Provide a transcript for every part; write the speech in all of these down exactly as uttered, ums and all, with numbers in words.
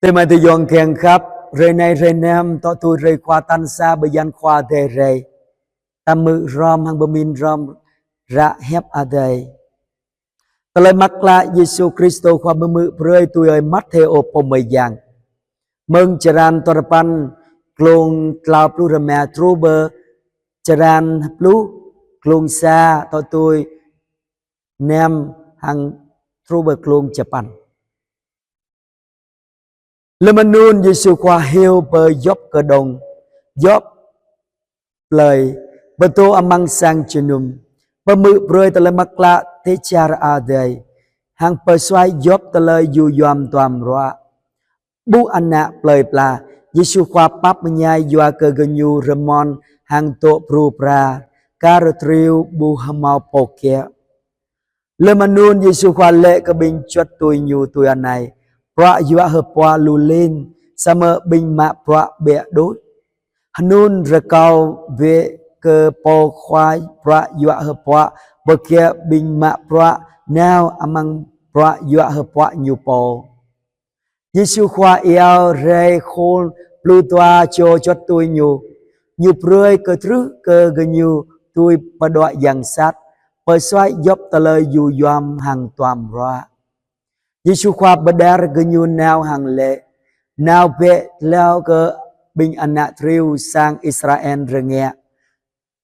Tơmai tơyong kiăng khăp, hrơi anai hrơi năm, tŏ tui hrơi Khua tal sa bơyan Khua Adai rai. Ta hmư̆ hrŏm hăng pơmĭn hrŏm ră hiăp Adai. Tơlơi mơak klă Yêsu Kristô Khua pơhmư̆ brơi tui ơi Matthêô pô mơyang. Mơ̆ng črăn duapăn, glông klâopluh rơma truh pơ črăn pluh, glông sa tŏ tui năm hăng truh pơ glông sapăn. Lơm anŭn Yêsu Khua hyu pơ djŏp kơđông, djŏp plơi, pơtô amăng sang jơnum, pơhmư̆ brơi tơlơi mơak klă dêh čar Adai, hăng pơsuaih djŏp tơlơi yu yom duăm ruă. Ƀuh ană plơi pla, Yêsu Khua pap mơñai yua kơ gơñu rơmon hăng dŏ pru pra, kar triu ƀu hơmâo pô kiă. Lơm anŭn Yêsu Khua laĭ kơ ƀing čuăt tui Ñu tui anai: Bruă yuă hơpuă lu lin, samơ̆ ƀing mă bruă ƀiă đôč. Hơnŭn rơkâo bĕ kơ Pô Khua bruă yuă hơpuă pơkiă ƀing mă bruă nao amăng bruă yuă hơpuă Ñu pô. Yêsu Khua iâu rai khul pluh dua čô čuăt tui Ñu. Ñu brơi kơtrưh kơ gơñu dưi pơđuaĭ yang sat, pơsuaih djŏp tơlơi yu yom hăng duăm ruă. Yêsu Khua pơđar gơñu nao hăng laĭ: Nao bĕ hlâo kơ ƀing ană triu sang Israel rơngiă.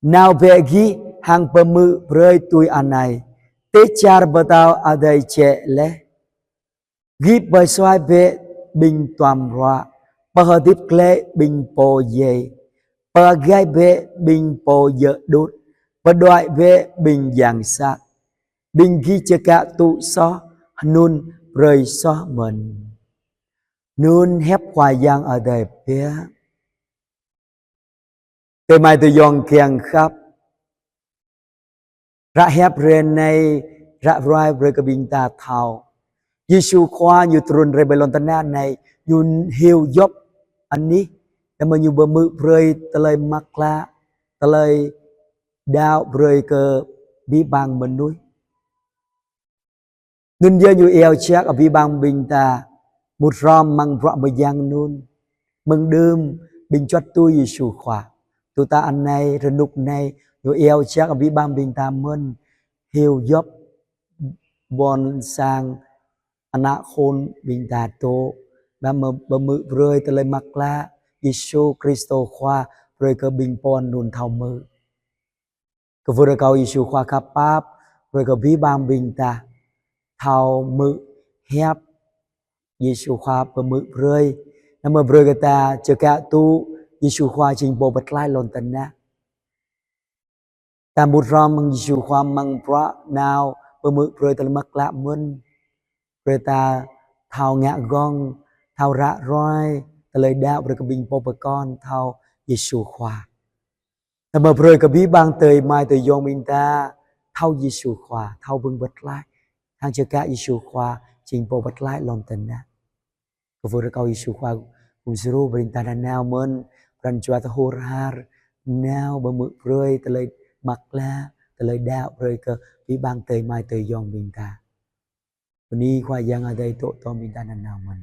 Nao bĕ gih hăng pơhmư̆ brơi tui anai: Dêh čar pơtao Adai jĕ laih. Gih pơsuaih bĕ ƀing duăm ruă, pơhơdip glaĭ ƀing pô djai, pơagaih bĕ ƀing pô djơ̆ đut, pơđuaĭ bĕ ƀing yang sat. Ƀing gih čơkă tŭ soh, hơnŭn brơi soh mơ̆n. Anŭn hiăp Khua Yang Adai biă. Tơmai tơyong kiăng khăp. Ră hiăp hrơi anai ră ruai brơi kơ ƀing ta thâo. Yêsu Khua Ñu trŭn rai ƀơi lŏn tơnah anai, Ñu hyu djŏp anih, tơma Ñu pơhmư̆ brơi tơlơi mơak klă, tơlơi đaŏ brơi kơ abih bang mơnuih. Anŭn yơh Ñu iâu jak abih bang ƀing ta, mŭt hrŏm amăng bruă mơyang anŭn. Mơ̆ng đưm ƀing čuăt tui Yêsu Khua. Tui ta anai, rơnŭk anai, Ñu iâu jak abih bang ƀing ta mơ̆n, hyu djŏp ƀôn sang ană khul ƀing ta dŏ, ba mơ-, pơhmư̆ brơi tơlơi mơak klă Yêsu Kristô Khua brơi kơ ƀing pô anŭn thâo hmư̆. Kơwưh rơkâo Yêsu Khua khăp pap brơi kơ abih bang ƀing ta thâo hmư̆ hiăp Yêsu Khua pơhmư̆ brơi, tơma brơi kơ ta čơkă tŭ Yêsu Khua jing Pô pơtlaih lŏn tơnah. Ta mŭt hrŏm hăng Yêsu Khua amăng bruă nao pơhmư̆ brơi tơlơi mơak klă mơ̆n. Brơi ta thâo ngă gơ̆ng, thâo ră ruai tơlơi đaŏ brơi kơ ƀing pô pơkŏn thâo Yêsu Khua. Tơma brơi kơ abih bang adơi amai adơi ayŏng ƀing ta thâo Yêsu Khua, thâo bưng pơtlaih, hăng čơkă Yêsu Khua jing Pô pơtlaih lŏn tơnah. Kơwưh rơkâo Yêsu Khua gum djru brơi ta nanao mơ̆n pran jua tơhur har, nao pơhmư̆ brơi tơlơi mơak klă, tơlơi đaŏ brơi kơ abih bang adơi amai adơi ayŏng ƀing ta. Bơni Khua Yang Adai dŏ tŏm ƀing ta nanao mơ̆n.